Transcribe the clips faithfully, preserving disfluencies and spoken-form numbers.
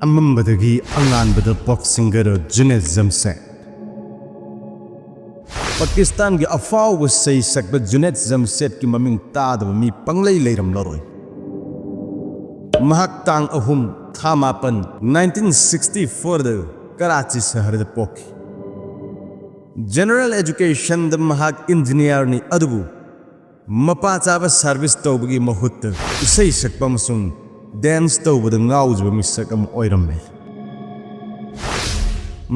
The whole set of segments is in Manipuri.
ꯑꯃꯝꯕꯗꯒꯤ ꯑꯉꯥꯟꯕꯗ ꯄꯣꯞ ꯁꯤꯡꯒꯔ ꯖꯨꯅꯦꯗ ꯖꯝꯁꯦꯗ꯫ ꯄꯥꯀꯤꯁꯇꯥꯟꯒꯤ ꯑꯐꯥꯎꯕ ꯏꯁꯩ ꯁꯛꯄ ꯖꯨꯅꯦꯗ ꯖꯝꯁꯦꯗꯀꯤ ꯃꯃꯤꯡ ꯇꯥꯗꯕ ꯃꯤ ꯄꯪꯂꯩ ꯂꯩꯔꯝꯂꯔꯣꯏ꯫ ꯃꯍꯥꯛ ꯇꯥꯡ ꯑꯍꯨꯝ, ꯊꯥ ꯃꯥꯄꯟ, ꯅꯥꯏꯟꯇꯤꯟ ꯁꯤꯛꯁꯇꯤ ꯐꯣꯔꯗ ꯀꯔꯥꯆꯤ ꯁꯍꯔꯗ ꯄꯣꯛꯈꯤ꯫ ꯖꯦꯅꯔꯦꯜ ꯑꯦꯖꯨꯀꯦꯁꯟꯗ ꯃꯍꯥꯛ ꯏꯟꯖꯤꯅꯤꯌꯥꯔꯅꯤ, ꯑꯗꯨꯕꯨ ꯃꯄꯥ ꯆꯥꯕ ꯁꯔꯚꯤꯁ ꯇꯧꯕꯒꯤ ꯃꯍꯨꯠꯇ ꯏꯁꯩ ꯁꯛꯄ ꯑꯃꯁꯨꯡ ꯗꯦꯟꯁ ꯇꯧꯕꯗ ꯉꯥꯎꯖꯕ ꯃꯤꯁꯛ ꯑꯃ ꯑꯣꯏꯔꯝꯃꯤ꯫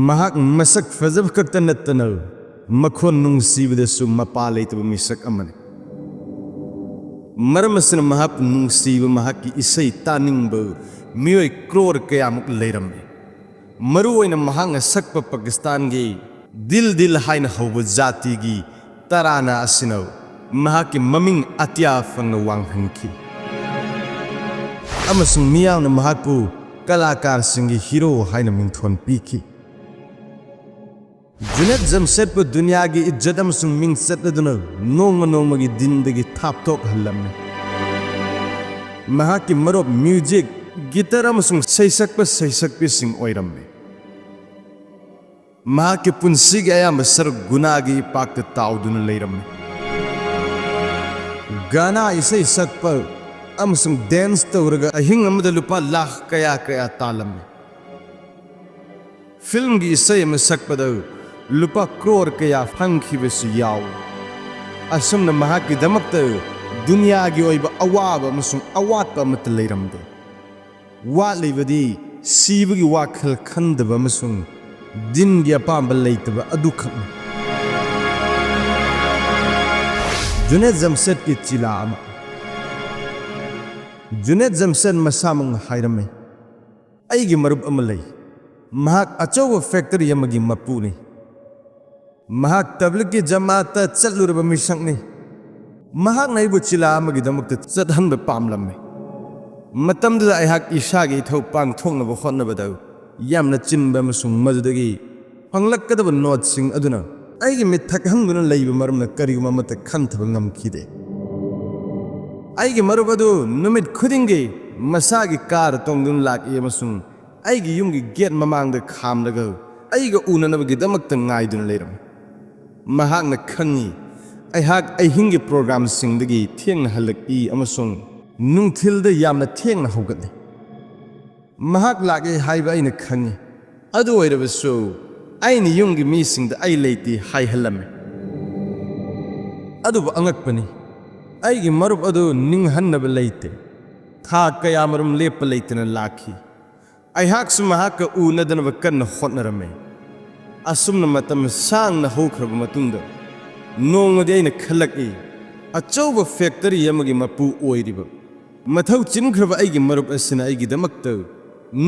ꯃꯍꯥꯛ ꯃꯁꯛ ꯐꯖꯕ ꯈꯛꯇ ꯅꯠꯇꯅ ꯃꯈꯣꯟ ꯅꯨꯡꯁꯤꯕꯗꯁꯨ ꯃꯄꯥ ꯂꯩꯇꯕ ꯃꯤꯁꯛ ꯑꯃꯅꯤ꯫ ꯃꯔꯝ ꯑꯁꯤꯅ ꯃꯍꯥꯛꯄꯨ ꯅꯨꯡꯁꯤꯕ, ꯃꯍꯥꯛꯀꯤ ꯏꯁꯩ ꯇꯥꯅꯤꯡꯕ ꯃꯤꯑꯣꯏ ꯀ꯭ꯔꯣꯔ ꯀꯌꯥꯃꯨꯛ ꯂꯩꯔꯝꯃꯤ꯫ ꯃꯔꯨꯑꯣꯏꯅ ꯃꯍꯥꯛꯅ ꯁꯛꯄ ꯄꯥꯀꯤꯁꯇꯥꯟꯒꯤ ꯗꯤꯜ ꯗꯤꯜ ꯍꯥꯏꯅ ꯍꯧꯕ ꯖꯥꯇꯤꯒꯤ ꯇꯔꯥꯅꯥ ꯑꯁꯤꯅ ꯃꯍꯥꯛꯀꯤ ꯃꯃꯤꯡ ꯑꯇꯤꯌꯥ ꯐꯪꯅ ꯋꯥꯡꯍꯟꯈꯤ, ꯑꯃꯁꯨꯡ ꯃꯤꯌꯥꯝꯅ ꯃꯍꯥꯛꯄꯨ ꯀꯂꯥꯀꯥꯔꯁꯤꯡꯒꯤ ꯍꯤꯔꯣ ꯍꯥꯏꯅ ꯃꯤꯡꯊꯣꯟ ꯄꯤꯈꯤ꯫ ꯖꯨꯅꯦꯗ ꯖꯝꯁꯦꯗꯄꯨ ꯗꯨꯅꯤꯌꯥꯒꯤ ꯏꯖꯠ ꯑꯃꯁꯨꯡ ꯃꯤꯡꯆꯠ ꯑꯗꯨꯅ ꯅꯣꯡꯃ ꯅꯣꯡꯃꯒꯤ ꯗꯤꯟꯗꯒꯤ ꯊꯥꯞꯊꯣꯛꯍꯜꯂꯝꯃꯤ꯫ ꯃꯍꯥꯛꯀꯤ ꯃꯔꯨꯞ ꯃ꯭ꯌꯨꯖꯤꯛ, ꯒꯤꯇꯔ ꯑꯃꯁꯨꯡ ꯁꯩꯁꯛꯄ ꯁꯩꯁꯛꯄꯤꯁꯤꯡ ꯑꯣꯏꯔꯝꯃꯤ꯫ ꯃꯍꯥꯛꯀꯤ ꯄꯨꯟꯁꯤꯒꯤ ꯑꯌꯥꯝꯕ ꯁꯔꯨꯛ ꯒꯨꯅꯥꯒꯤ ꯏꯄꯥꯛꯇ ꯇꯥꯎꯗꯨꯅ ꯂꯩꯔꯝꯃꯤ꯫ ꯒꯥꯅꯥ ꯏꯁꯩ ꯁꯛꯄ ꯑꯃꯁꯨꯡ ꯗꯦꯟꯁ ꯇꯧꯔꯒ ꯑꯍꯤꯡ ꯑꯃꯗ ꯂꯨꯄꯥ ꯂꯥꯈ ꯀꯌꯥ ꯀꯌꯥ ꯇꯥꯜꯂꯝꯃꯤ꯫ ꯐꯤꯜꯝꯒꯤ ꯏꯁꯩ ꯑꯃ ꯁꯛꯄꯗ ꯂꯨꯄꯥ ꯀ꯭ꯔꯣꯔ ꯀꯌꯥ ꯐꯪꯈꯤꯕꯁꯨ ꯌꯥꯎꯏ꯫ ꯑꯁꯨꯝꯅ ꯃꯍꯥꯛꯀꯤꯗꯃꯛꯇ ꯗꯨꯅꯤꯌꯥꯒꯤ ꯑꯣꯏꯕ ꯑꯋꯥꯕ ꯑꯃꯁꯨꯡ ꯑꯋꯥꯠꯄ ꯑꯃꯠꯇ ꯂꯩꯔꯝꯗꯦ꯫ ꯋꯥꯠꯂꯤꯕꯗꯤ ꯁꯤꯕꯒꯤ ꯋꯥꯈꯜ ꯈꯟꯗꯕ ꯑꯃꯁꯨꯡ ꯗꯤꯟꯒꯤ ꯑꯄꯥꯝꯕ ꯂꯩꯇꯕ ꯑꯗꯨꯈꯛꯅꯤ꯫ ꯖꯨꯅꯦꯗ ꯖꯝꯁꯦꯗꯀꯤ ꯆꯤꯂꯥ ꯑꯃ꯫ ꯖꯨꯅꯦꯗ ꯖꯝꯁꯦꯗ ꯃꯁꯥꯃꯛꯅ ꯍꯥꯏꯔꯝꯃꯤ, "ꯑꯩꯒꯤ ꯃꯔꯨꯞ ꯑꯃ ꯂꯩ꯫ ꯃꯍꯥꯛ ꯑꯆꯧꯕ ꯐꯦꯛꯇꯔꯤ ꯑꯃꯒꯤ ꯃꯄꯨꯅꯤ꯫ ꯃꯍꯥꯛ ꯇꯕ꯭ꯂꯤꯒꯀꯤ ꯖꯃꯥꯠꯇ ꯆꯠꯂꯨꯔꯕ ꯃꯤꯁꯛꯅꯤ꯫ ꯃꯍꯥꯛꯅ ꯑꯩꯕꯨ ꯆꯤꯂꯥ ꯑꯃꯒꯤꯗꯃꯛꯇ ꯆꯠꯍꯟꯕ ꯄꯥꯝꯂꯝꯃꯤ꯫ ꯃꯇꯝꯗꯨꯗ ꯑꯩꯍꯥꯛ ꯏꯁꯥꯒꯤ ꯏꯊꯧ ꯄꯥꯡꯊꯣꯛꯅꯕ ꯍꯣꯠꯅꯕꯗ ꯌꯥꯝꯅ ꯆꯤꯟꯕ ꯑꯃꯁꯨꯡ ꯃꯗꯨꯗꯒꯤ ꯐꯪꯂꯛꯀꯗꯕ ꯅꯣꯠꯁꯤꯡ ꯑꯗꯨꯅ ꯑꯩꯒꯤ ꯃꯤꯠ ꯊꯛꯍꯟꯗꯨꯅ ꯂꯩꯕ ꯃꯔꯝꯅ ꯀꯔꯤꯒꯨꯝꯕ ꯑꯃꯠꯇ ꯈꯟꯊꯕ ꯉꯝꯈꯤꯗꯦ꯫ ꯑꯩꯒꯤ ꯃꯔꯨꯞ ꯑꯗꯨ ꯅꯨꯃꯤꯠ ꯈꯨꯗꯤꯡꯒꯤ ꯃꯁꯥꯒꯤ ꯀꯥꯔ ꯇꯣꯡꯗꯨꯅ ꯂꯥꯛꯏ ꯑꯃꯁꯨꯡ ꯑꯩꯒꯤ ꯌꯨꯝꯒꯤ ꯒꯦꯠ ꯃꯃꯥꯡꯗ ꯈꯥꯝꯂꯒ ꯑꯩꯒ ꯎꯅꯅꯕꯒꯤꯗꯃꯛꯇ ꯉꯥꯏꯗꯨꯅ ꯂꯩꯔꯝꯃꯤ꯫ ꯃꯍꯥꯛꯅ ꯈꯪꯏ, ꯑꯩꯍꯥꯛ ꯑꯍꯤꯡꯒꯤ ꯄ꯭ꯔꯣꯒ꯭ꯔꯥꯝꯁꯤꯡꯗꯒꯤ ꯊꯦꯡꯅ ꯍꯜꯂꯛꯏ ꯑꯃꯁꯨꯡ ꯅꯨꯡꯊꯤꯜꯗ ꯌꯥꯝꯅ ꯊꯦꯡꯅ ꯍꯧꯒꯠꯂꯤ꯫ ꯃꯍꯥꯛ ꯂꯥꯛꯏ ꯍꯥꯏꯕ ꯑꯩꯅ ꯈꯪꯏ꯫ ꯑꯗꯨ ꯑꯣꯏꯔꯕꯁꯨ, ꯑꯩꯅ ꯌꯨꯝꯒꯤ ꯃꯤꯁꯤꯡꯗ ꯑꯩ ꯂꯩꯇꯦ ꯍꯥꯏꯍꯜꯂꯝꯃꯤ꯫ ꯑꯗꯨꯕꯨ ꯑꯉꯛꯄꯅꯤ, ꯑꯩꯒꯤ ꯃꯔꯨꯞ ꯑꯗꯨ ꯅꯤꯡꯍꯟꯅꯕ ꯂꯩꯇꯦ꯫ ꯊꯥ ꯀꯌꯥꯃꯔꯨꯝ ꯂꯦꯞꯄ ꯂꯩꯇꯅ ꯂꯥꯛꯈꯤ꯫ ꯑꯩꯍꯥꯛꯁꯨ ꯃꯍꯥꯛꯀ ꯎꯅꯗꯅꯕ ꯀꯟꯅ ꯍꯣꯠꯅꯔꯝꯃꯤ꯫ ꯑꯁꯨꯝꯅ ꯃꯇꯝ ꯁꯥꯡꯅ ꯍꯧꯈ꯭ꯔꯕ ꯃꯇꯨꯡꯗ, ꯅꯣꯡꯃꯗꯤ ꯑꯩꯅ ꯈꯜꯂꯛꯏ, ꯑꯆꯧꯕ ꯐꯦꯛꯇꯔꯤ ꯑꯃꯒꯤ ꯃꯄꯨ ꯑꯣꯏꯔꯤꯕ, ꯃꯊꯧ ꯆꯤꯟꯈ꯭ꯔꯕ ꯑꯩꯒꯤ ꯃꯔꯨꯞ ꯑꯁꯤꯅ ꯑꯩꯒꯤꯗꯃꯛꯇ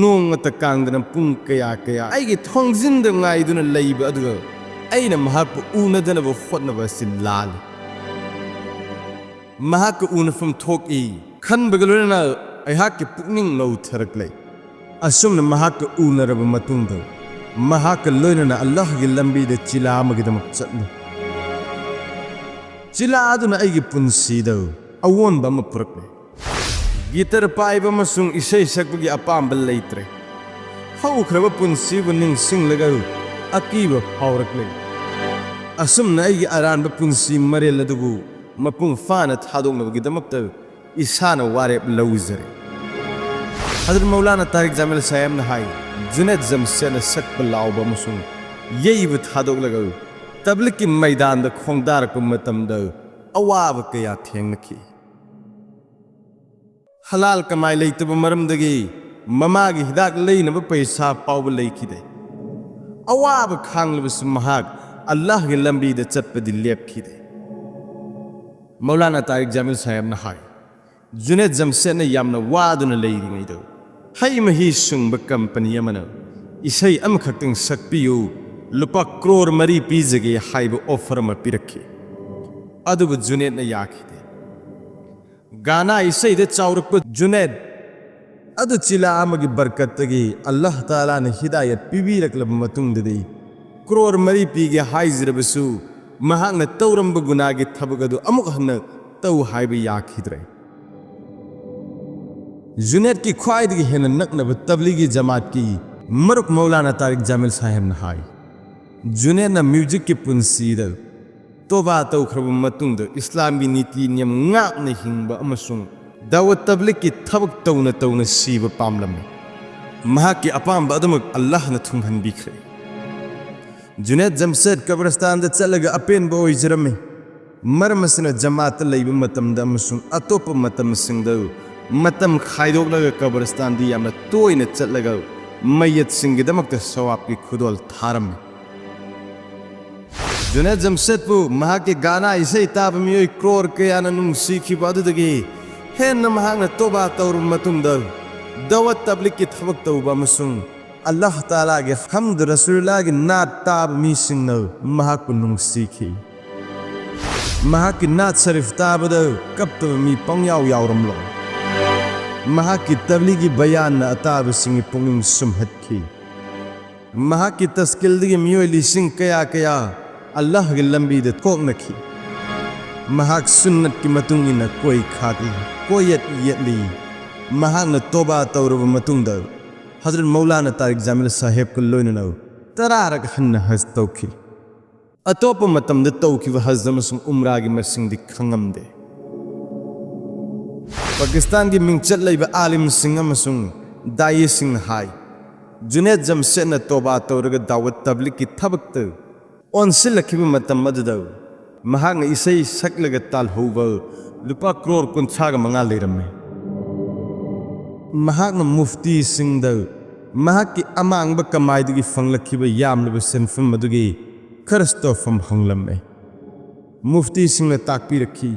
ꯅꯣꯡꯃꯇ ꯀꯥꯡꯗꯅ ꯄꯨꯡ ꯀꯌꯥ ꯀꯌꯥ ꯑꯩꯒꯤ ꯊꯣꯡꯖꯤꯟꯗ ꯉꯥꯏꯗꯨꯅ ꯂꯩꯕ ꯑꯗꯨꯒ ꯑꯩꯅ ꯃꯍꯥꯛꯄꯨ ꯎꯅꯗꯅꯕ ꯍꯣꯠꯅꯕ ꯑꯁꯤ ꯂꯥꯜꯂꯤ꯫ ꯃꯍꯥꯛꯀ ꯎꯅꯐꯝ ꯊꯣꯛꯏ ꯈꯟꯕꯒ ꯂꯣꯏꯅꯅ ꯑꯩꯍꯥꯛꯀꯤ ꯄꯨꯛꯅꯤꯡ ꯅꯧꯊꯔꯛꯂꯦ꯫ ꯑꯁꯨꯝꯅ ꯃꯍꯥꯛꯀ ꯎꯅꯔꯕ ꯃꯇꯨꯡꯗ, ꯃꯍꯥꯛꯀ ꯂꯣꯏꯅꯅ ꯑꯜꯂꯥꯍꯒꯤ ꯂꯝꯕꯤꯗ ꯆꯤꯂꯥ ꯑꯃꯒꯤꯗꯃꯛ ꯆꯠꯂꯤ꯫ ꯆꯤꯂꯥ ꯑꯗꯨꯅ ꯑꯩꯒꯤ ꯄꯨꯟꯁꯤꯗ ꯑꯑꯣꯟꯕ ꯑꯃ ꯄꯨꯔꯛꯂꯦ꯫ ꯒꯤꯇꯔ ꯄꯥꯏꯕ ꯑꯃꯁꯨꯡ ꯏꯁꯩ ꯁꯛꯄꯒꯤ ꯑꯄꯥꯝꯕ ꯂꯩꯇ꯭ꯔꯦ꯫ ꯍꯧꯈ꯭ꯔꯕ ꯄꯨꯟꯁꯤꯕꯨ ꯅꯤꯡꯁꯤꯡꯂꯒ ꯑꯀꯤꯕ ꯐꯥꯎꯔꯛꯂꯦ꯫ ꯑꯁꯨꯝꯅ ꯑꯩꯒꯤ ꯑꯔꯥꯟꯕ ꯄꯨꯟꯁꯤ ꯃꯔꯦꯜ ꯑꯗꯨꯕꯨ ꯃꯄꯨꯡ ꯐꯥꯅ ꯊꯥꯗꯣꯛꯅꯕꯒꯤꯗꯃꯛꯇ ꯏꯁꯥꯅ ꯋꯥꯔꯦꯞ ꯂꯧꯖꯔꯦ꯫ ꯍꯖꯔꯠ ꯃꯧꯂꯥꯅꯥ ꯇꯥꯔꯤꯛ ꯖꯃꯤꯜ ꯁꯥꯍꯦꯕꯅ ꯍꯥꯏ, ꯖꯨꯅꯦꯗ ꯖꯝꯁꯦꯗꯅ ꯁꯛꯄ ꯂꯥꯎꯕ ꯑꯃꯁꯨꯡ ꯌꯩꯕ ꯊꯥꯗꯣꯛꯂꯒ ꯇꯕ꯭ꯂꯤꯛꯀꯤ ꯃꯩꯗꯥꯟꯗ ꯈꯣꯡꯗꯥꯔꯛꯄ ꯃꯇꯝꯗ ꯑꯋꯥꯕ ꯀꯌꯥ ꯊꯦꯡꯅꯈꯤ꯫ ꯍꯂꯥꯜ ꯀꯃꯥꯏ ꯂꯩꯇꯕ ꯃꯔꯝꯗꯒꯤ ꯃꯃꯥꯒꯤ ꯍꯤꯗꯥꯛ ꯂꯩꯅꯕ ꯄꯩꯁꯥ ꯐꯥꯎꯕ ꯂꯩꯈꯤꯗꯦ꯫ ꯑꯋꯥꯕ ꯈꯥꯡꯂꯕꯁꯨ ꯃꯍꯥꯛ ꯑꯜꯂꯥꯍꯒꯤ ꯂꯝꯕꯤꯗ ꯆꯠꯄꯗꯤ ꯂꯦꯞꯈꯤꯗꯦ꯫ ꯃꯧꯂꯥꯅꯥ ꯇꯥꯔꯤꯛ ꯖꯃꯤꯜ ꯁꯥꯍꯦꯕꯅ ꯍꯥꯏ, ꯖꯨꯅꯦꯗ ꯖꯝꯁꯦꯗꯅ ꯌꯥꯝꯅ ꯋꯥꯗꯨꯅ ꯂꯩꯔꯤꯉꯩꯗ ꯍꯩ ꯃꯍꯤ ꯁꯨꯡꯕ ꯀꯝꯄꯅꯤ ꯑꯃꯅ ꯏꯁꯩ ꯑꯃꯈꯛꯇꯪ ꯁꯛꯄꯤꯌꯨ, ꯂꯨꯄꯥ ꯀ꯭ꯔꯣꯔ ꯃꯔꯤ ꯄꯤꯖꯒꯦ ꯍꯥꯏꯕ ꯑꯣꯐꯔ ꯑꯃ ꯄꯤꯔꯛꯈꯤ꯫ ꯑꯗꯨꯕꯨ ꯖꯨꯅꯦꯗꯅ ꯌꯥꯈꯤꯗꯦ꯫ ꯒꯥꯅꯥ ꯏꯁꯩꯗ ꯆꯥꯎꯔꯛꯄ ꯖꯨꯅꯦꯗ ꯑꯗꯨ ꯆꯤꯂꯥ ꯑꯃꯒꯤ ꯕꯔꯀꯠꯇꯒꯤ ꯑꯜꯂꯥꯍ ꯇꯥꯂꯥꯅ ꯍꯤꯗꯥꯌꯠ ꯄꯤꯕꯤꯔꯛꯂꯕ ꯃꯇꯨꯡꯗꯗꯤ, ꯀ꯭ꯔꯣꯔ ꯃꯔꯤ ꯄꯤꯒꯦ ꯍꯥꯏꯖꯔꯕꯁꯨ, ꯃꯍꯥꯛꯅ ꯇꯧꯔꯝꯕ ꯒꯨꯅꯥꯒꯤ ꯊꯕꯛ ꯑꯗꯨ ꯑꯃꯨꯛ ꯍꯟꯅ ꯇꯧ ꯍꯥꯏꯕ ꯌꯥꯈꯤꯗ꯭ꯔꯦ꯫ ꯖꯨꯅꯦꯗꯀꯤ ꯈ꯭ꯋꯥꯏꯗꯒꯤ ꯍꯦꯟꯅ ꯅꯛꯅꯕ ꯇꯕ꯭ꯂꯤꯒꯤ ꯖꯃꯥꯠꯀꯤ ꯃꯔꯨꯞ ꯃꯧꯂꯥꯅꯥ ꯇꯥꯔꯤꯛ ꯖꯥꯃꯤꯜ ꯁꯥꯍꯦꯕꯅ ꯍꯥꯏ, ꯖꯨꯅꯦꯗꯅ ꯃ꯭ꯌꯨꯖꯤꯛꯀꯤ ꯄꯨꯟꯁꯤꯗ ꯇꯣꯕꯥ ꯇꯧꯈ꯭ꯔꯕ ꯃꯇꯨꯡꯗ ꯏꯁꯂꯥꯝꯒꯤ ꯅꯤꯇꯤ ꯅꯤꯌꯝ ꯉꯥꯛꯅ ꯍꯤꯡꯕ ꯑꯃꯁꯨꯡ ꯗꯥꯋꯠ ꯇꯕ꯭ꯂꯤꯒꯀꯤ ꯊꯕꯛ ꯇꯧꯅ ꯇꯧꯅ ꯁꯤꯕ ꯄꯥꯝꯂꯝꯃꯤ꯫ ꯃꯍꯥꯛꯀꯤ ꯑꯄꯥꯝꯕ ꯑꯗꯨꯃꯛ ꯑꯜꯂꯥꯍꯅ ꯊꯨꯡꯍꯟꯕꯤꯈ꯭ꯔꯦ꯫ ꯖꯨꯅꯦꯗ ꯖꯝꯁꯦꯗ ꯀꯕꯔꯁꯇꯥꯟꯗ ꯆꯠꯂꯒ ꯑꯄꯦꯟꯕ ꯑꯣꯏꯖꯔꯝꯃꯤ꯫ ꯃꯔꯝ ꯑꯁꯤꯅ ꯖꯃꯥꯠꯇ ꯂꯩꯕ ꯃꯇꯝꯗ ꯑꯃꯁꯨꯡ ꯑꯇꯣꯞꯄ ꯃꯇꯝꯁꯤꯡꯗ ꯃꯇꯝ ꯈꯥꯏꯗꯣꯛꯂꯒ ꯀꯕꯔꯁꯇꯥꯟꯗ ꯌꯥꯝꯅ ꯇꯣꯏꯅ ꯆꯠꯂꯒ ꯃꯩꯌꯠꯁꯤꯡꯒꯤꯗꯃꯛꯇ ꯁꯋꯥꯞꯀꯤ ꯈꯨꯗꯣꯜ ꯊꯥꯔꯝꯃꯤ꯫ ꯖꯨꯅꯦꯗ ꯖꯝꯁꯦꯗꯄꯨ ꯃꯍꯥꯛꯀꯤ ꯒꯥꯅꯥ ꯏꯁꯩ ꯇꯥꯕ ꯃꯤꯑꯣꯏ ꯀ꯭ꯔꯣꯔ ꯀꯌꯥꯅ ꯅꯨꯡꯁꯤꯈꯤꯕ ꯑꯗꯨꯗꯒꯤ ꯍꯦꯟꯅ ꯃꯍꯥꯛꯅ ꯇꯣꯕꯥ ꯇꯧꯔꯕ ꯃꯇꯨꯡꯗ ꯗꯥꯋꯠ ꯇꯕ꯭ꯂꯤꯒꯀꯤ ꯊꯕꯛ ꯇꯧꯕ ꯑꯃꯁꯨꯡ ꯑꯜꯂꯥꯍ ꯇꯥꯂꯥꯒꯤ ꯍꯝꯗ ꯔꯁꯨꯂꯨꯜꯂꯥꯍꯒꯤ ꯅꯥꯠ ꯇꯥꯕ ꯃꯤꯁꯤꯡꯅ ꯃꯍꯥꯛꯄꯨ ꯅꯨꯡꯁꯤꯈꯤ꯫ ꯃꯍꯥꯛꯀꯤ ꯅꯥꯠ ꯁꯔꯤꯐ ꯇꯥꯕꯗ ꯀꯞꯇꯕ ꯃꯤ ꯄꯪꯌꯥꯎ ꯌꯥꯎꯔꯝꯂꯣꯏ꯫ ꯃꯍꯥꯛꯀꯤ ꯇꯕ꯭ꯂꯤꯒꯤ ꯕꯌꯥꯟꯅ ꯑꯇꯥꯕꯁꯤꯡꯒꯤ ꯄꯨꯛꯅꯤꯡ ꯁꯨꯝꯍꯠꯈꯤ꯫ ꯃꯍꯥꯛꯀꯤ ꯇꯁꯀꯤꯜꯗꯒꯤ ꯃꯤꯑꯣꯏ ꯂꯤꯁꯤꯡ ꯀꯌꯥ ꯀꯌꯥ ꯑꯜꯂꯥꯍꯒꯤ ꯂꯝꯕꯤꯗ ꯊꯣꯛꯅꯈꯤ꯫ ꯃꯍꯥꯛ ꯁꯨꯟꯅꯠꯀꯤ ꯃꯇꯨꯡ ꯏꯟꯅ ꯀꯣꯏ ꯈꯥꯛꯂꯤ, ꯀꯣꯏꯌꯦꯠ ꯌꯦꯠꯂꯤ꯫ ꯃꯍꯥꯛꯅ ꯇꯣꯕꯥ ꯇꯧꯔꯕ ꯃꯇꯨꯡꯗ ꯍꯖꯔꯠ ꯃꯧꯂꯥꯅꯥ ꯇꯥꯔꯤꯛ ꯖꯥꯃꯤꯜ ꯁꯥꯍꯦꯕꯀ ꯂꯣꯏꯅꯅ ꯇꯔꯥꯔꯛ ꯍꯟꯅ ꯍꯖ ꯇꯧꯈꯤ꯫ ꯑꯇꯣꯞꯄ ꯃꯇꯝꯗ ꯇꯧꯈꯤꯕ ꯍꯖ ꯑꯃꯁꯨꯡ ꯎꯝꯔꯥꯒꯤ ꯃꯁꯤꯡꯗꯤ ꯈꯪꯉꯝꯗꯦ꯫ ꯄꯥꯀꯤꯁꯇꯥꯟꯒꯤ ꯃꯤꯡꯆꯠ ꯂꯩꯕ ꯑꯥꯂꯤꯝꯁꯤꯡ ꯑꯃꯁꯨꯡ ꯗꯥꯏꯌꯤꯁꯤꯡꯅ ꯍꯥꯏ, ꯖꯨꯅꯦꯗ ꯖꯝꯁꯦꯗꯅ ꯇꯣꯕꯥ ꯇꯧꯔꯒ ꯗꯥꯋꯠ ꯇꯕ꯭ꯂꯤꯒꯀꯤ ꯊꯕꯛꯇ ꯑꯣꯟꯁꯤꯜꯂꯛꯈꯤꯕ ꯃꯇꯝ ꯑꯗꯨꯗ ꯃꯍꯥꯛꯅ ꯏꯁꯩ ꯁꯛꯂꯒ ꯇꯥꯜꯍꯧꯕ ꯂꯨꯄꯥ ꯀ꯭ꯔꯣꯔ ꯀꯨꯟꯊ꯭ꯔꯥꯒ ꯃꯉꯥ ꯂꯩꯔꯝꯃꯤ꯫ ꯃꯍꯥꯛꯅ ꯃꯨꯐꯇꯤꯁꯤꯡꯗ ꯃꯍꯥꯛꯀꯤ ꯑꯃꯥꯡꯕ ꯀꯃꯥꯏꯗꯒꯤ ꯐꯪꯂꯛꯈꯤꯕ ꯌꯥꯝꯂꯕ ꯁꯦꯟꯐꯝ ꯑꯗꯨꯒꯤ ꯈꯔꯆ ꯇꯧꯐꯝ ꯍꯪꯂꯝꯃꯤ꯫ ꯃꯨꯐꯇꯤꯁꯤꯡꯅ ꯇꯥꯛꯄꯤꯔꯛꯈꯤ,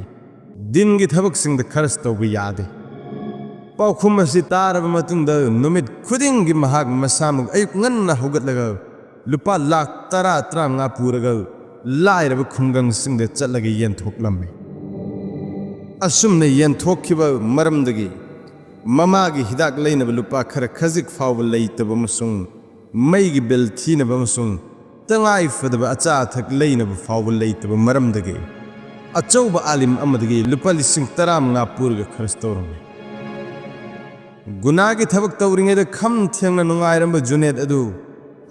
ꯗꯤꯟꯒꯤ ꯊꯕꯛꯁꯤꯡꯗ ꯈꯔꯆ ꯇꯧꯕ ꯌꯥꯗꯦ꯫ ꯄꯥꯎꯈꯨꯝ ꯑꯁꯤ ꯇꯥꯔꯕ ꯃꯇꯨꯡꯗ ꯅꯨꯃꯤꯠ ꯈꯨꯗꯤꯡꯒꯤ ꯃꯍꯥꯛ ꯃꯁꯥꯃꯛ ꯑꯌꯨꯛ ꯉꯟꯅ ꯍꯧꯒꯠꯂꯒ ꯂꯨꯄꯥ ꯂꯥꯈ ꯇꯔꯥ, ꯇꯔꯥꯃꯉꯥ ꯄꯨꯔꯒ ꯂꯥꯏꯔꯕ ꯈꯨꯡꯒꯪꯁꯤꯡꯗ ꯆꯠꯂꯒ ꯌꯦꯟꯊꯣꯛꯂꯝꯃꯤ꯫ ꯑꯁꯨꯝꯅ ꯌꯦꯟꯊꯣꯛꯈꯤꯕ ꯃꯔꯝꯗꯒꯤ ꯃꯃꯥꯒꯤ ꯍꯤꯗꯥꯛ ꯂꯩꯅꯕ ꯂꯨꯄꯥ ꯈꯔ ꯈꯖꯤꯛ ꯐꯥꯎꯕ ꯂꯩꯇꯕ ꯑꯃꯁꯨꯡ ꯃꯩꯒꯤ ꯕꯤꯜ ꯊꯤꯅꯕ ꯑꯃꯁꯨꯡ ꯇꯉꯥꯏ ꯐꯗꯕ ꯑꯆꯥ ꯑꯊꯛ ꯂꯩꯅꯕ ꯐꯥꯎꯕ ꯂꯩꯇꯕ ꯃꯔꯝꯗꯒꯤ ꯑꯆꯧꯕ ꯑꯥꯂꯤꯝ ꯑꯃꯗꯒꯤ ꯂꯨꯄꯥ ꯂꯤꯁꯤꯡ ꯇꯔꯥꯃꯉꯥ ꯄꯨꯔꯒ ꯈꯔꯆ ꯇꯧꯔꯝꯃꯤ꯫ ꯒꯨꯅꯥꯒꯤ ꯊꯕꯛ ꯇꯧꯔꯤꯉꯩꯗ ꯈꯝ ꯊꯦꯡꯅ ꯅꯨꯡꯉꯥꯏꯔꯝꯕ ꯖꯨꯅꯦꯗ ꯑꯗꯨ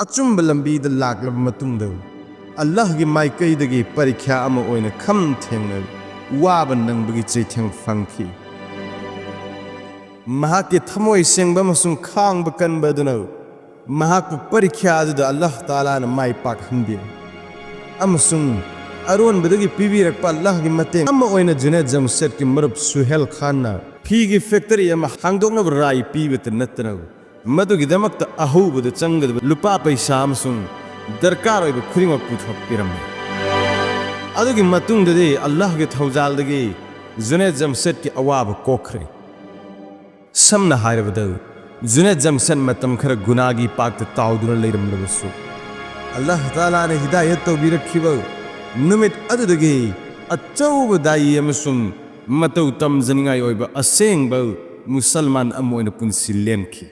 ꯑꯆꯨꯝꯕ ꯂꯝꯕꯤꯗ ꯂꯥꯛꯂꯕ ꯃꯇꯨꯡꯗ, ꯑꯜꯂꯥꯍꯒꯤ ꯃꯥꯏꯀꯩꯗꯒꯤ ꯄꯔꯤꯈ꯭ꯌꯥ ꯑꯃ ꯑꯣꯏꯅ ꯈꯝ ꯊꯦꯡꯅ ꯋꯥꯕ ꯅꯪꯕꯒꯤ ꯆꯩꯊꯦꯡ ꯐꯪꯈꯤ꯫ ꯃꯍꯥꯛꯀꯤ ꯊꯃꯣꯏ ꯁꯦꯡꯕ ꯑꯃꯁꯨꯡ ꯈꯥꯡꯕ ꯀꯟꯕ ꯑꯗꯨꯅ ꯃꯍꯥꯛꯄꯨ ꯄꯔꯤꯈ꯭ꯌꯥ ꯑꯗꯨꯗ ꯑꯜꯂꯥꯍ ꯇꯥꯂꯥꯅ ꯃꯥꯏ ꯄꯥꯛꯍꯟꯕꯤ꯫ ꯑꯃꯁꯨꯡ ꯑꯔꯣꯟꯕꯗꯒꯤ ꯄꯤꯕꯤꯔꯛꯄ ꯑꯜꯂꯥꯍꯒꯤ ꯃꯇꯦꯡ ꯑꯃ ꯑꯣꯏꯅ ꯖꯨꯅꯦꯗ ꯖꯝꯁꯦꯗꯀꯤ ꯃꯔꯨꯞ ꯁꯨꯍꯦꯜ ꯈꯥꯟꯅ ꯐꯤꯒꯤ ꯐꯦꯛꯇꯔꯤ ꯑꯃ ꯍꯥꯡꯗꯣꯛꯅꯕ ꯔꯥꯏ ꯄꯤꯕꯇ ꯅꯠꯇꯅ, ꯃꯗꯨꯒꯤꯗꯃꯛꯇ ꯑꯍꯧꯕꯗ ꯆꯪꯒꯗꯕ ꯂꯨꯄꯥ ꯄꯩꯁꯥ ꯑꯃꯁꯨꯡ ꯗꯔꯀꯥꯔ ꯑꯣꯏꯕ ꯈꯨꯗꯤꯡꯃꯛ ꯄꯨꯊꯣꯛꯄꯤꯔꯝꯃꯤ꯫ ꯑꯗꯨꯒꯤ ꯃꯇꯨꯡꯗꯗꯤ ꯑꯜꯂꯥꯍꯒꯤ ꯊꯧꯖꯥꯜꯗꯒꯤ ꯖꯨꯅꯦꯗ ꯖꯝꯁꯦꯗꯀꯤ ꯑꯋꯥꯕ ꯀꯣꯛꯈ꯭ꯔꯦ꯫ ꯁꯝꯅ ꯍꯥꯏꯔꯕꯗ, ꯖꯨꯅꯦꯗ ꯖꯝꯁꯦꯗ ꯃꯇꯝ ꯈꯔ ꯒꯨꯅꯥꯒꯤ ꯄꯥꯛꯇ ꯇꯥꯎꯗꯨꯅ ꯂꯩꯔꯝꯂꯕꯁꯨ, ꯑꯜꯂꯥꯍ ꯇꯥꯂꯥꯅ ꯍꯤꯗꯥꯌꯠ ꯇꯧꯕꯤꯔꯛꯈꯤꯕ ꯅꯨꯃꯤꯠ ꯑꯗꯨꯗꯒꯤ ꯑꯆꯧꯕ ꯗꯥꯏꯌꯤ ꯑꯃꯁꯨꯡ ꯃꯇꯧ ꯇꯝꯖꯅꯤꯡꯉꯥꯏ ꯑꯣꯏꯕ ꯑꯁꯦꯡꯕ ꯃꯨꯁꯜꯃꯥꯟ ꯑꯃ ꯑꯣꯏꯅ ꯄꯨꯟꯁꯤ ꯂꯦꯟꯈꯤ꯫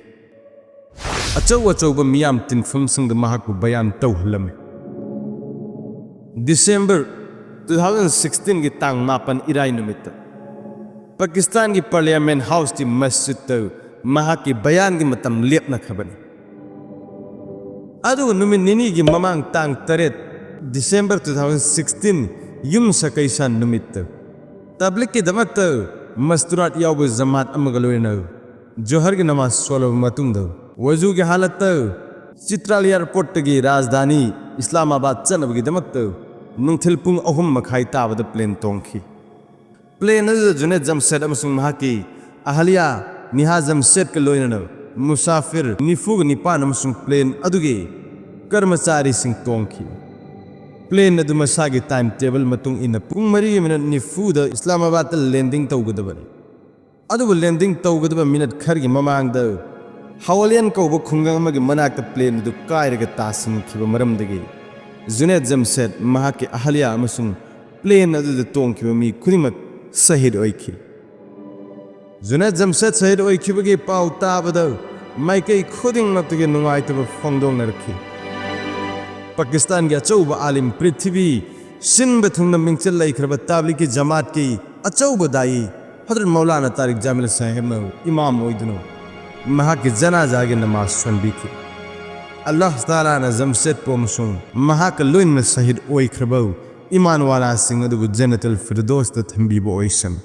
ꯑꯆꯧ ꯑꯆꯧꯕ ꯃꯤꯌꯥꯝ ꯇꯤꯟꯐꯝꯁꯤꯡꯗ ꯃꯍꯥꯛꯄꯨ ꯕꯌꯥꯟ ꯇꯧꯍꯜꯂꯝꯃꯤ꯫ ꯗꯤꯁꯦꯝꯕꯔ ꯇꯨ ꯊꯥꯎꯖꯟ ꯁꯤꯛꯁꯇꯤꯟꯒꯤ ꯇꯥꯡ ꯃꯥꯄꯟ ꯏꯔꯥꯏ ꯅꯨꯃꯤꯠꯇ ꯄꯥꯀꯤꯁꯇꯥꯟꯒꯤ ꯄꯥꯔꯂꯤꯌꯥꯃꯦꯟ ꯍꯥꯎꯁꯀꯤ ꯃꯁꯖꯤꯗꯇ ꯃꯍꯥꯛꯀꯤ ꯕꯌꯥꯟꯒꯤ ꯃꯇꯝ ꯂꯦꯞꯅꯈ꯭ꯔꯕꯅꯤ꯫ ꯑꯗꯨꯒ ꯅꯨꯃꯤꯠ ꯅꯤꯅꯤꯒꯤ ꯃꯃꯥꯡ, ꯇꯥꯡ ꯇꯔꯦꯠ ꯗꯤꯁꯦꯝꯕꯔ ꯇꯨ ꯊꯥꯎꯖꯟ ꯁꯤꯛꯁꯇꯤꯟ, ꯌꯨꯝꯁꯀꯩꯁ ꯅꯨꯃꯤꯠꯇ ꯇꯕ꯭ꯂꯤꯛꯀꯤꯗꯃꯛꯇ ꯃꯁꯇꯨꯔꯥꯠ ꯌꯥꯎꯕ ꯖꯃꯥꯠ ꯑꯃꯒ ꯂꯣꯏꯅꯅ ꯖꯣꯍꯔꯒꯤ ꯅꯃꯥꯖ ꯁꯣꯜꯂꯕ ꯃꯇꯨꯡꯗ, ꯋꯖꯨꯒꯤ ꯍꯥꯂꯠꯇ ꯆꯤꯇ꯭ꯔꯥꯜ ꯑꯦꯌꯔꯄꯣꯔꯠꯇꯒꯤ ꯔꯥꯖꯙꯥꯅꯤ ꯏꯁꯂꯥꯃꯥꯕꯥꯗ ꯆꯠꯅꯕꯒꯤꯗꯃꯛꯇ ꯅꯨꯡꯊꯤꯜ ꯄꯨꯡ ꯑꯍꯨꯝ ꯃꯈꯥꯏ ꯇꯥꯕꯗ ꯄ꯭ꯂꯦꯟ ꯇꯣꯡꯈꯤ꯫ ꯄ꯭ꯂꯦꯟ ꯑꯗꯨꯗ ꯖꯨꯅꯦꯗ ꯖꯝꯁꯦꯗ ꯑꯃꯁꯨꯡ ꯃꯍꯥꯛꯀꯤ ꯑꯍꯂꯤꯌꯥ ꯅꯤꯍꯥ ꯖꯝꯁꯦꯗꯀ ꯂꯣꯏꯅꯅ ꯃꯨꯁꯥꯐꯤꯔ ꯅꯤꯐꯨꯒ ꯅꯤꯄꯥꯟ ꯑꯃꯁꯨꯡ ꯄ꯭ꯂꯦꯟ ꯑꯗꯨꯒꯤ ꯀꯔꯃꯆꯥꯔꯤꯁꯤꯡ ꯇꯣꯡꯈꯤ꯫ ꯄ꯭ꯂꯦꯟ ꯑꯗꯨ ꯃꯁꯥꯒꯤ ꯇꯥꯏꯝ ꯇꯦꯕꯜ ꯃꯇꯨꯡ ꯏꯟꯅ ꯄꯨꯡ ꯃꯔꯤꯒꯤ ꯃꯤꯅꯠ ꯅꯤꯐꯨꯗ ꯏꯁꯂꯥꯃꯥꯕꯥꯗꯇ ꯂꯦꯟꯗꯤꯡ ꯇꯧꯒꯗꯕꯅꯤ꯫ ꯑꯗꯨꯕꯨ ꯂꯦꯟꯗꯤꯡ ꯇꯧꯒꯗꯕ ꯃꯤꯅꯠ ꯈꯔꯒꯤ ꯃꯃꯥꯡꯗ ꯍꯋꯥꯂꯤꯌꯟ ꯀꯧꯕ ꯈꯨꯡꯒꯪ ꯑꯃꯒꯤ ꯃꯅꯥꯛꯇ ꯄ꯭ꯂꯦꯟ ꯑꯗꯨ ꯀꯥꯏꯔꯒ ꯇꯥꯁꯤꯟꯈꯤꯕ ꯃꯔꯝꯗꯒꯤ ꯖꯨꯅꯦꯗ ꯖꯝꯁꯦꯗ, ꯃꯍꯥꯛꯀꯤ ꯑꯍꯂꯤꯌꯥ ꯑꯃꯁꯨꯡ ꯄ꯭ꯂꯦꯟ ꯑꯗꯨꯗ ꯇꯣꯡꯈꯤꯕ ꯃꯤ ꯈꯨꯗꯤꯡꯃꯛ ꯁꯍꯤꯗ ꯑꯣꯏꯈꯤ꯫ ꯖꯨꯅꯦꯗ ꯖꯝꯁꯦꯗ ꯁꯍꯤꯗ ꯑꯣꯏꯈꯤꯕꯒꯤ ꯄꯥꯎ ꯇꯥꯕꯗ ꯃꯥꯏꯀꯩ ꯈꯨꯗꯤꯡꯃꯛꯇꯒꯤ ꯅꯨꯡꯉꯥꯏꯇꯕ ꯐꯣꯡꯗꯣꯛꯅꯔꯛꯈꯤ꯫ ꯄꯥꯀꯤꯁꯇꯥꯟꯒꯤ ꯑꯆꯧꯕ ꯑꯥꯂꯤꯝ, ꯄ꯭ꯔꯤꯊꯤꯕꯤ ꯁꯤꯟꯕ ꯊꯨꯡꯅ ꯃꯤꯡꯆꯠ ꯂꯩꯈ꯭ꯔꯕ ꯇꯕ꯭ꯂꯤꯒꯤ ꯖꯃꯥꯠꯀꯤ ꯑꯆꯧꯕ ꯗꯥꯏꯌꯤ ꯍꯖꯔꯠ ꯃꯧꯂꯥꯅꯥ ꯇꯥꯔꯤꯛ ꯖꯥꯃꯤꯜ ꯁꯥꯍꯦꯕꯅ ꯏꯃꯥꯝ ꯑꯣꯏꯗꯨꯅ ꯃꯍꯥꯛꯀꯤ ꯖꯅꯥꯖꯥꯒꯤ ꯅꯃꯥꯖ ꯁꯣꯟꯕꯤꯈꯤ꯫ ꯑꯜꯂꯥꯍ ꯇꯥꯂꯥꯅ ꯖꯝꯁꯦꯗꯄꯨ ꯑꯃꯁꯨꯡ ꯃꯍꯥꯛꯀ ꯂꯣꯏꯅꯅ ꯁꯍꯤꯗ ꯑꯣꯏꯈ꯭ꯔꯕ ꯏꯃꯥꯟꯋꯥꯂꯥꯁꯤꯡ ꯑꯗꯨꯕꯨ ꯖꯟꯅꯇꯨꯜ ꯐꯤꯔꯗꯣꯁꯇ ꯊꯝꯕꯤꯕ ꯑꯣꯏꯁꯅꯨ꯫